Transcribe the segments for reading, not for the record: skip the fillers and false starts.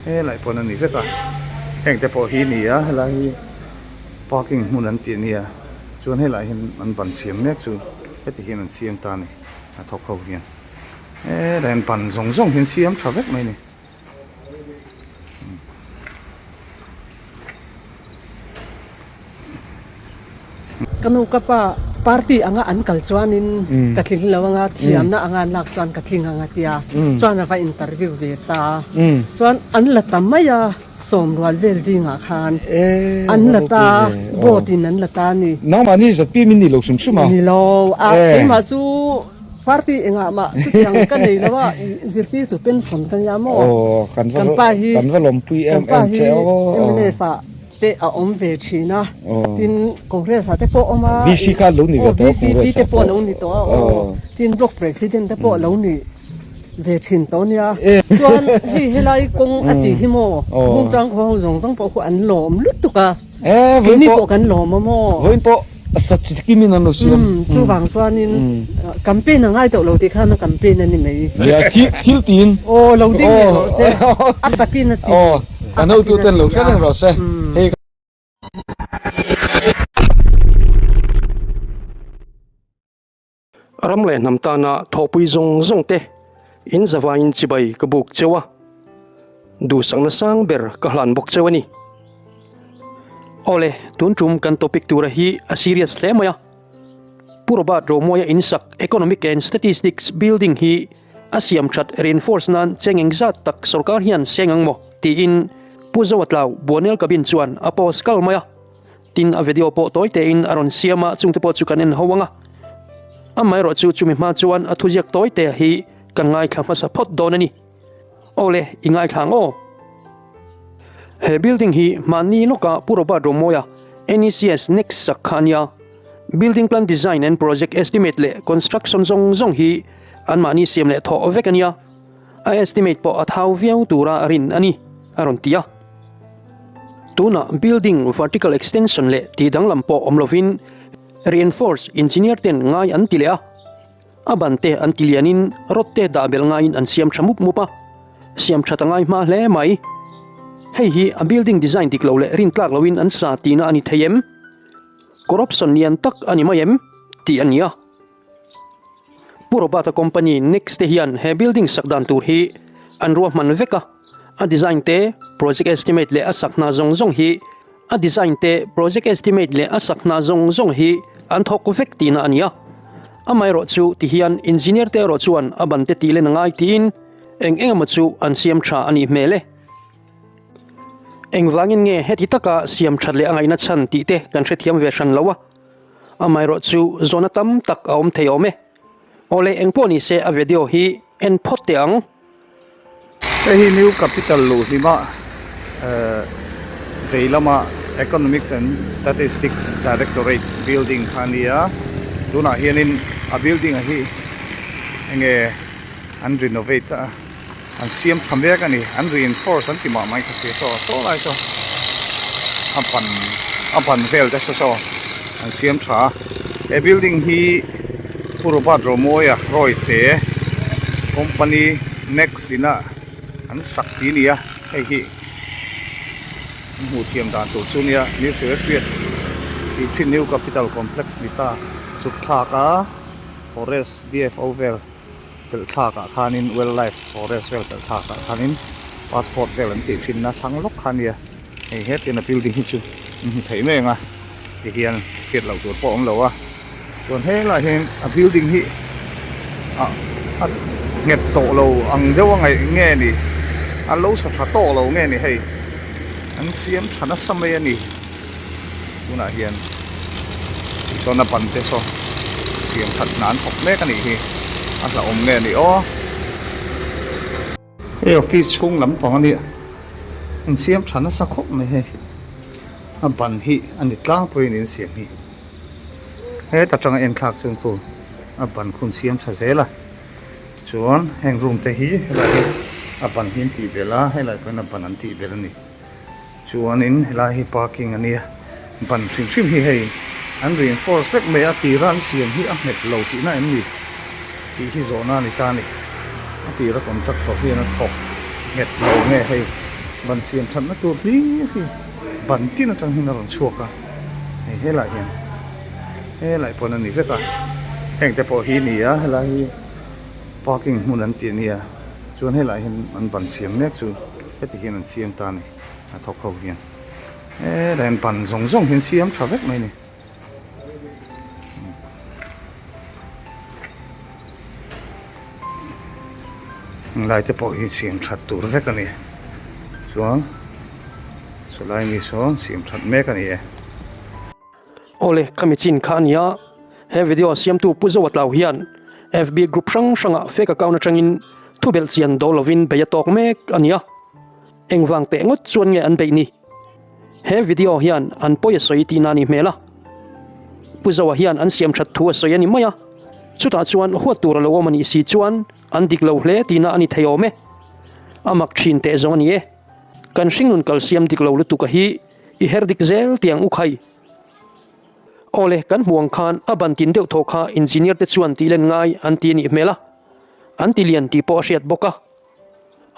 Helai pawn a ni vek a, heng te pawh hi ni a, helai hi parking hmun an tih a nia, chuan helai hian an ban siam mek chu heti hian an siam ta a ni, a thawk ho hian helai hian ban zawng zawng hi an siam tha vek mai a ni. Ka nu ka pa party anga an kal chuanin ka tling lo anga thiamna anga an lak chuan ka tling ang a tia chuan a va interview ve ta chuan an la ta mai a sawmrual vel zingah khan an la ta vote in an la ta a ni. Nangmahni zatpim in ni lo hrim hrim a. Ni lo a keimah chu Party engah mah chutiang ka nei lo a, zirtirtu pension ka nia maw? Aw, kan va Kan pa hi kan va lawmpui em kan pa em hi che aw. MNF ah te a awm ve thin a, tin Congress ah te pawh awm a, VC kha lo ni ve aw tawh a, VCP Congress te ah pawh pawh. lo ni tawh a aw, Aw. tin Block President te pawh lo ni ve thin tawh nia. Chuan hei helai kawng a tih hi maw, Aw. Bungtlang khaw ho zawng zawng pawh khu an lawm lutuk a, Eh, vawiin keini pawh pawh kan lawm a maw. vawiin pawh A sa chi kim in an lo siam. Umm chuvang chuanin campaign a ngai tawh lo tih khan a campaign a ni mai. Nia thil thil tiin. Aw lo ding leh rawh se a takin a ti. Aw kan hotu ten lo hre reng rawh se. Hei Ram leh hnam tana thawhpui zawng zawng te in zavaiin chibai ka buk cheu a, duhsakna sang ber ka hlan bawk cheu a ni. Awle, tun tum kan topic tura hi a serious hle mai a. Pu Robert Romuaia insak Economic and Statistics Building hi a siam that reinforce nan cheng engzat tak sorkar hian seng ang maw tiin Pu Zoatlau Buanel Cabin chuan a post kal mai a. Tin a video pawh tawi tein a rawn siam a, chungte pawh chu kan en ho ang a. Amaherawh chu chumi hma chuan a thuziak tawi te hi kan ngaithla hmasa phawt dawn a ni. Awle, i ngaithla ang aw. He building hi mahni lawka Pu Robert Romawia, NECS next sak kha a nia. Building plan design and project estimate leh construction zawng zawng hi anmahni siam leh thawh vek a nia. A estimate pawh a thau viau tura rin a ni, a rawn ti a. Tunah building vertical extension leh tih danglam pawh awm lovin reinforce engineer ten ngai an ti leh a. A ban te an ti lianin rod te dah belh ngaiin an siam tha mup mup a, siam that a ngai hma hle mai. Hei hi a building design dik lo leh rin tlak loin an sa tihna a ni thei em? Corruption lian tak a ni mai em? tih a ni a. Pu Robert-a company Next te hian he building sak dan tur hi an ruahman vek a, a design te, project estimate leh a sak hna zawng zawng hi A design te, project estimate leh a sak hna zawng zawng hi an thawk vek tihna a ni a. Amaherawh chu ti hian engineer te erawh chuan a ban te tih len a ngai tiin eng eng emaw chu an siam tha a nih hmel e. Engvangin nge heti taka siam that leh a ngaihna chhan tih te kan hrethiam ve hran lo a. Amaherawh chu zawhna tam tak a awm thei awm e. Awle engpawh ni se a video hi en phawt teh ang. Hei hi New Capital luhhlima vei lama Economics and Statistics Directorate building kha a nia. Tunah hianin a building a hi enge an renovate a, an siam tha mek a ni. An reinforce an ti mah mai ka hria saw saw lai saw a ban a ban vel te saw saw an siam tha a. He building hi Pu Robert Romawia Rawite company next ina an sak ti nia hei hi an hmuh thiam dan tur chu nia New Secretariat tih thin New Capital Complex ni ta chuk thlak a forest DFO vel pelh thlak ah khanin wildlife forest vel pelh thlak ah khanin passport vel an tih thin na thlang lawk kha nia hei hetin a building hi chu an hmu thei mai ang a tihian hriat loh tur pawh a awm lo a. Chuan helaiah hian a building hi ah a nghet tawh lo ang deuh a ngaih nge ni a lo sa tha tawh lo nge ni hei an siam tha nasa mai a ni tunah hian tichuan a ban te saw siam that hna an thawk mek a nih hi a hlauhawm nge ni aw. Hei office chhung lampang a nia an siam tha nasa khawp mai hei a ban hi a ni tlangpuiin in siam hi heta tanga en thlak chuan khu a ban khu an siam tha zel a chuan heng room te hi helai hi a ban hi an tih belh a helai pawhin a ban an tih belh a ni. Chuanin helai hi parking a nia, ban hrim hrim hi hei an reinforce vek mai a, tira an siam hi a nghet lo tihna em ni tih hi zawhna a ni ta a ni. A tira contractor hian a thawk nghet lo nge hei. Ban siam thatna tur hlir hi ban tin atang hian a rawn chhuak a, hei helaiah hian helai pawn a ni vek a, heng te pawh hi a ni a helai hi parking hmun an tih a nia chuan helaiah hian an ban siam mek chu heti hian an siam ta a ni a thawk ho hian helaiah hian ban zawng zawng hi an siam tha vek mai a ni. Lai te pawh hi siam that tur vek a ni chuan sawlai mi sawn siam that mek a ni e. Awle ka mi chin kha a nia he video siamtu Pu Zoa Tlau hian FB group hrang hrangah fake account atangin thubelh chian dawl lovin bei a tawk mek a nia. Engvang teh ngawt chuan nge an beih ni? He video hian an pawi a sawi tihna a nih hmel a. Pu Zoa hian an siam that thu a sawi a ni mai a. Chutah chuan huat tur a lo awm a nih si chuan an dik lo hle tihna a ni thei awm e. A mak thin teh zawng a ni e. Kan hringnun kal siam dik lo lutuk a hi i her dik zel tiang u khai. Awle, kan hmuh ang khan a ban tin deuh thaw kha engineer te chuan tih len ngai an ti a nih hmel a. An ti lian tih pawh a hriat bawk a.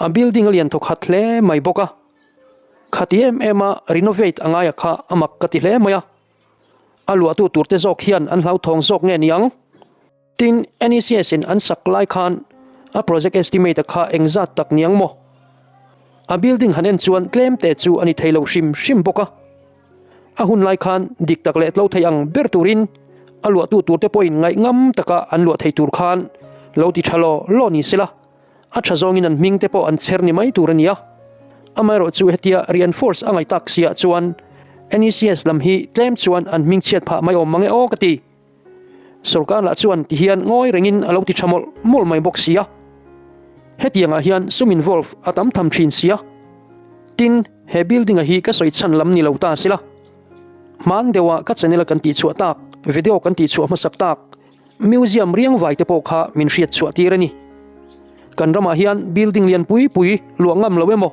A building a lian thaw khat hle mai bawk a, khati em em a renovate a ngaia kha a mak ka ti hle mai a, a luahtu tur te zawk hian an hlauthawng zawk nge niang? Tin, NECS in an sak lai khan a project estimate a kha engzat tak niang maw? A building han en chuan tlem te chu a ni thei lo hrim hrim bawk a, a hun lai khan dik tak leh tlo thei ang ber turin a luahtu tur te pawhin ngaihngam taka an luah thei tur khan lo ti tha law law ni sela. A tha zawngin an hming te pawh an chher ni mai tur a ni a. Amaherawh chu hetia reinforce a ngaih tak siah chuan NECS lam hi tlem chuan an hming chhiat phah mai awm mang e aw ka ti. Sorkar lah chuan ti hian ngawi rengin a lo ti tha mawlh mawlh mai bawk si a. Hetiangah hian sum involve a tam tham thin si a. Tin, he building a hi ka sawi chhan lam ni lo ta sila. Hman deuha ka channel a kan tihchhuah tak, video kan tihchhuah hmasak tak, Museum riang vai te pawh kha min hriat chhuah tir a ni. Kan ramah hian building lian pui pui luah ngam lo emaw,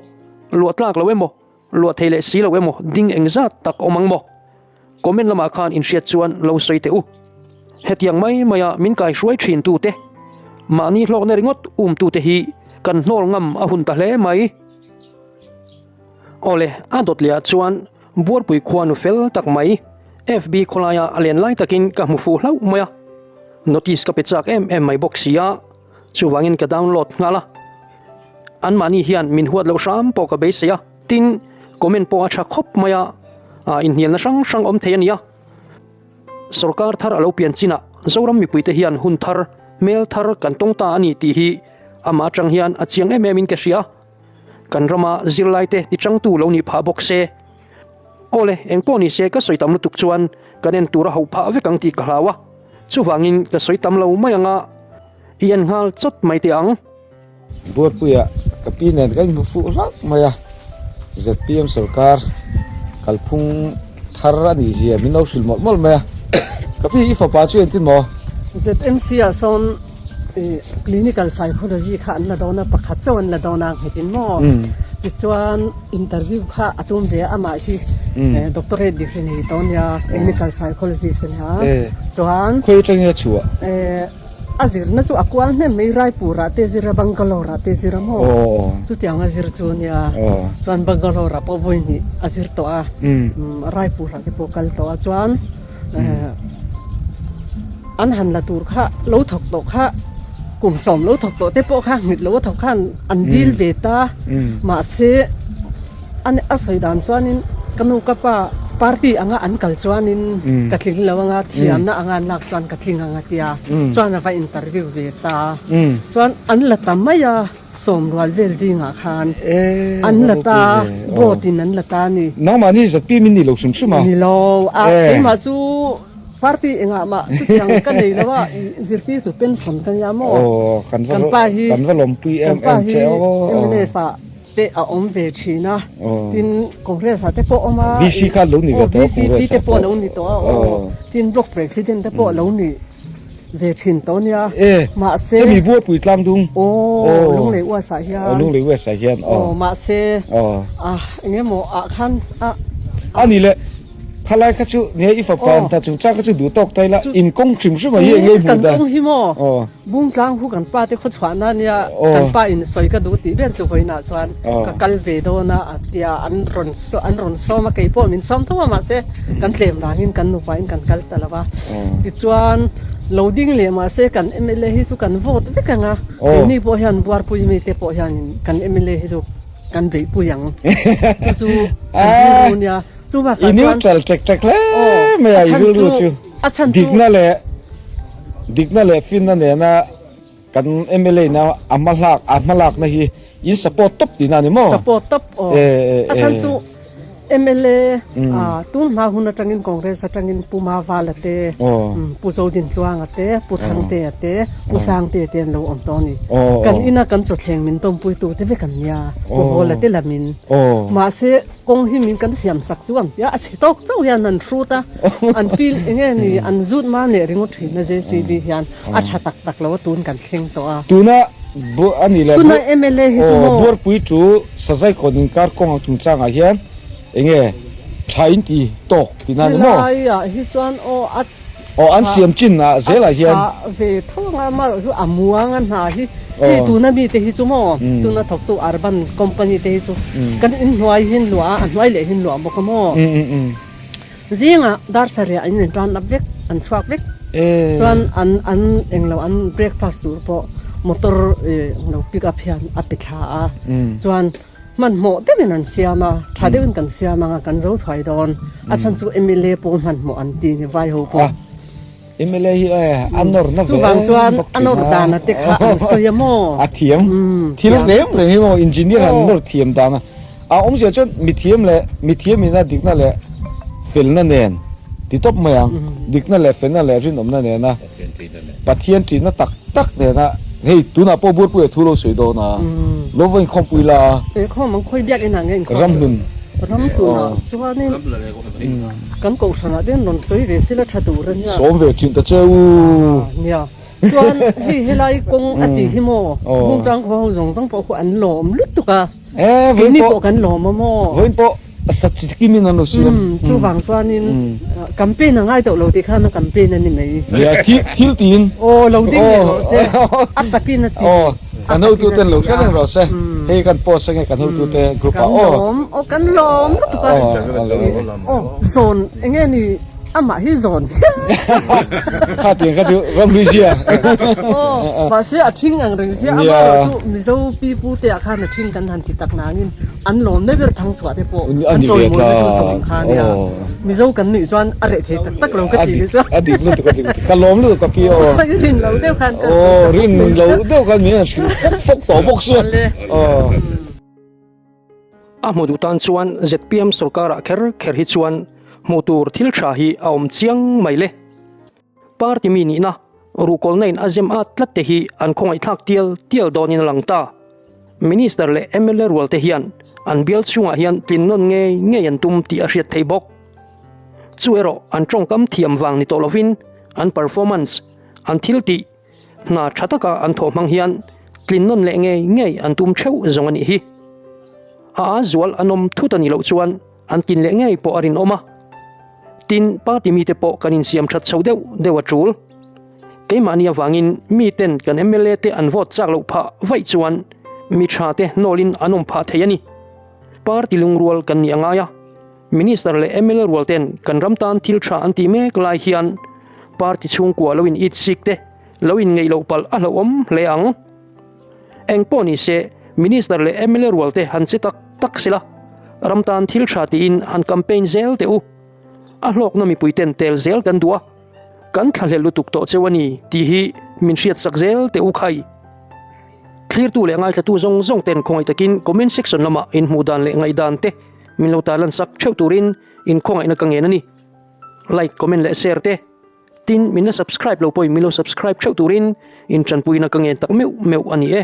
luah tlak lo emaw, luah thei leh si lo emaw ding engzat tak awm ang maw? Comment lamah khan in hriat chuan lo sawi teh u. Hetiang mai maia min kai hruai thin tute, mahni hlawkna ringawt um tute hi kan hnawl ngam a hun ta hle mai. Awle, a dawt leh ah chuan Buarpui khua nu fel tak mai, FB khawlaia a len lai takin ka hmu fuh hlauh mai a, notice ka pe chak em em mai bawk si a, chuvangin ka download nghal a. Anmahni hian min huat loh hram pawh ka beisei a, tin, comment pawh a tha khawp mai a, inhnialna hrang hrang awm thei a ni a. Sorkar thar a lo pian chinah Zoram mipuite hian hun thar, hmel thar kan tawng ta a ni tih hi amah atang hian a chiang em em in ka hria. Kan rama zirlaite tichangtu lo nih phah bawk se. Awle, engpawh ni se ka sawi tam lutuk chuan kan en tur a hauh phah vek ang tih ka hlau a, chuvangin ka sawi tam lo mai ang a, i en nghal chawt mai teh ang. Buarpuia ka pi nen ka inhmu fuh hlauh mai a, zpm sorkar kalphung thar a nih zia min lo hrilh mawlh mawlh mai a, ka pi i fapa chu engtin maw? ZMC ah sawn Clinical psychology kha an la dawn a, pakhat chauh an la dawn a nghetin maw? Tichuan interview kha a tum ve a, amah hi doctorate degree nei tawh a nia, clinical psychologist a nia. Chuan Khawi atangin a chhuah? A zirna chu a kual hnem mai, Raipur ah te zir a, Bangalore ah te zir a maw? Chutiang a zir chu a nia. Chuan Bangalore ah pawh vawi hnih a zir tawh a, Raipur ah te pawh kal tawh a, chuan An han la tur kha lo thawk tawh kha kum sawm lo thawk tawh te pawh kha nghet lo a thawk khan an dil ve ta mahse a sawi dan chuanin ka nu ka pa party anga an kal chuanin ka tling lo anga thiamna anga an lak chuan ka tling ang a tia chuan a va interview ve ta chuan an la ta mai a. Sawm rual vel zingah khan an la ta, boat in an la ta a ni. Nangmah ni zatpi min ni lo hrim hrim a? Ni lo, a keimah chu party engah mah chutiang ka nei lo a, zirtirtu pension ka nia maw? Kan pa hi kan va lawmpui em em che aw. Mnf ah te a awm ve thin a, tin Congress ah te pawh awm a, VC kha lo ni ve tawh a, VCP te pawh lo ni tawh a, tin block president te pawh lo ni. Ve thin tawh nia. E, mahse. Hemi Buarpui tlang dung. Aw, Lunglei West ah hian. Aw, Lunglei West ah hian. Aw, mahse. Aw. Ah, eng emaw ah khan a. A ni le. Khalai kha chu nia i fapa hna chungchang kha chu duh tawk ta ila in kawng hrim hrim a hi eng nge i hmuh dan? Kan kawng hi maw Bungtlang hu kan pa te khaw chhuahna nia kan pa in sawi ka duh tih ber chu vawiinah chuan ka kal ve dawn a a tia an rawn an rawn sawm a keipawh min sawm tho a mahse kan tlem vangin kan nupa in kan kal ta lo va tichuan lo ding leh mahse kan mla hi chu kan vote vek ang a keini pawh hian buarpui mite pawh hianin kan mla hi chu kan beihpui ang chu chu kan rilru nia. Chu bakah I chuan neutral ṭek ṭek hle mai a, i rilru chu dikna leh dikna leh finna nena kan mla ina a hmalak a hmalakna hi in support tawp tihna a ni maw? Support tawp aw. A chhan chu mla tun hma hun atangin Congress atangin Pu Mavala te, Pu Zodintluanga te, Pu Thangtea te, Pu Sangtea te an lo awm tawh a ni. Kan ina kan chawthleng min tawmpuitu te vek an nia, Pu Hawla te lamin. Mahse Kawng hi min kan siam sak chu ang tia a chhe tawk chauh hian an hrut a, an feel eng nge ni an zut man leh ringawt thin a JCB hian a tha tak tak lo a tun kan thleng tawh a. Tuna bu a ni leh Tuna mla hi chu maw. Buarpui chu Sazai kawn inkar kawng ang chungchangah hian eng nge tha in ti tawk tihna a ni maw? Helai ah hi chuan aw a Aw an siam chin ah zelah hian. A tha ve tho ang a amaherawh chu a muang a hna hi hei tuna mite hi chu maw tuna thawktu urban company te hi chu kan inhnuai hi an luah a a hnuai leh hi an luah bawk a maw zingah dar sarih ah in in tan up vek an chhuak vek chuan an an englo an breakfast tur pawh motor englo pick up hian a pe thla a chuan. Hmanhmawh deuhin an siam a, tha deuhin kan siam ang a, kan zo thuai dawn. A chhan chu mla pawh hmanhmawh an ti ni vai ho pawh. Mla hi a nawr na ve Chuvang chuan a nawr dan a te kha an sawi a maw? A thiam. Thil reng reng hi maw engineer an nawr thiam dan a. A awmzia chuan mithiam leh mithiam ina dikna leh felna nen ti tawp mai ang. Dikna leh felna leh rinawmna nena Pathian ṭihna tak tak nena hei tunah pawh Buarpuia thu lo sawi dawn a, lo va inkhawmpui la a. Inkhawm ang khawi biak inah nge inkhawm? Ramhlun. Ramhlunah chuanin kan kohhranah te rawn sawi ve sila ṭha tur a nia. Sawm ve ṭhin ta che u. Nia. Chuan hei helai kawng a tih hi maw Bungtlang khua ho zawng zawng pawh khu an lawm lutuk a. Keini pawh kan lawm a maw? Vawiin pawh sat chi kim in an lo siam. Chuvang chuanin campaign a ngai tawh lo tih khan a campaign a ni mai. Nia, thil tiin. Aw, lo ding leh rawh se. A takin a ti. Aw, kan hotute an lo hre reng rawh se. Hei kan post ange kan hotute group ah aw. Kan lawm, aw kan lawm lutuk a. Aw, zawn eng nge ni? Amah hi zawn hian Kha tiang kha chu ramri zia. Aw, mahse a thing ang reng sia amah erawh chu Mizo pi pu te ah khan a thing kan han ti tak nangin an lawm na ber thang chhuah te pawh an chawimawi na chu zawn kha ania. Mizo kan nih chuan a reh thei tak tak lo ka ti chu. A dik lutuk a dik lutuk ka lawm lutuk ka pi aw. Rin lo deuh khan ka Aw rin lo deuh khan min han hrilh fawk fawk tawh bawk sia. Aw. A hmu duh tan chuan zpm sorkarah kher kher hi chuan hmuh tur thil tha hi a awm chiang mai le. Party mi nihna ruhkawlna in a zem at tlat te hi an khawngaihthlak tial tial dawnin a lang ta. Minister leh mla rual te hian an bial chhungah hian tlin nawn ngei ngei an tum tih a hriat theih bawk. Chu erawh an tawngkam thiam vang ni tawh lovin an performance, an thil tih, Hna tha taka an thawh hmang hian tlin nawn leh ngei ngei an tum theuh zawng a nih hi. A a zual an awm thut a nih loh chuan an tlin leh ngei pawh a rinawm a. Tin, party mite pawh kan insiam that chho deuh deuh a tul. Keimahni avangin miten kan mla te an vote chak loh phah vaih chuan mi tha te hnawlin an awm phah thei a ni. Party lungrual kan nih a ngai a. Minister leh mla rual ten kan ram tan thil tha an tih mek lai hian party chhungkua lo in it sik te lo in ngeih loh palh a hlauhawm hle ang. Eng pawh ni se Minister leh mla rual te han che tak tak sela ram tan thil tha tiin han campaign zel teh u. A hlawkna mipui ten tel zel kan duh a, kan thlahlel lutuk tawh cheu a ni tih hi min hriatsak zel teh u khai. Thlirtu leh ngaithlatu zawng zawng ten khawngaih takin comment section lamah inhmuh dan leh ngaihdan te Min lo tarlan sak theuh turin in khawngaihna ka ngen a ni. Like, comment leh share te. Tin, min la subscribe lo pawhin min lo subscribe theuh turin in tanpuina ka ngen tak meuh meuh a ni e.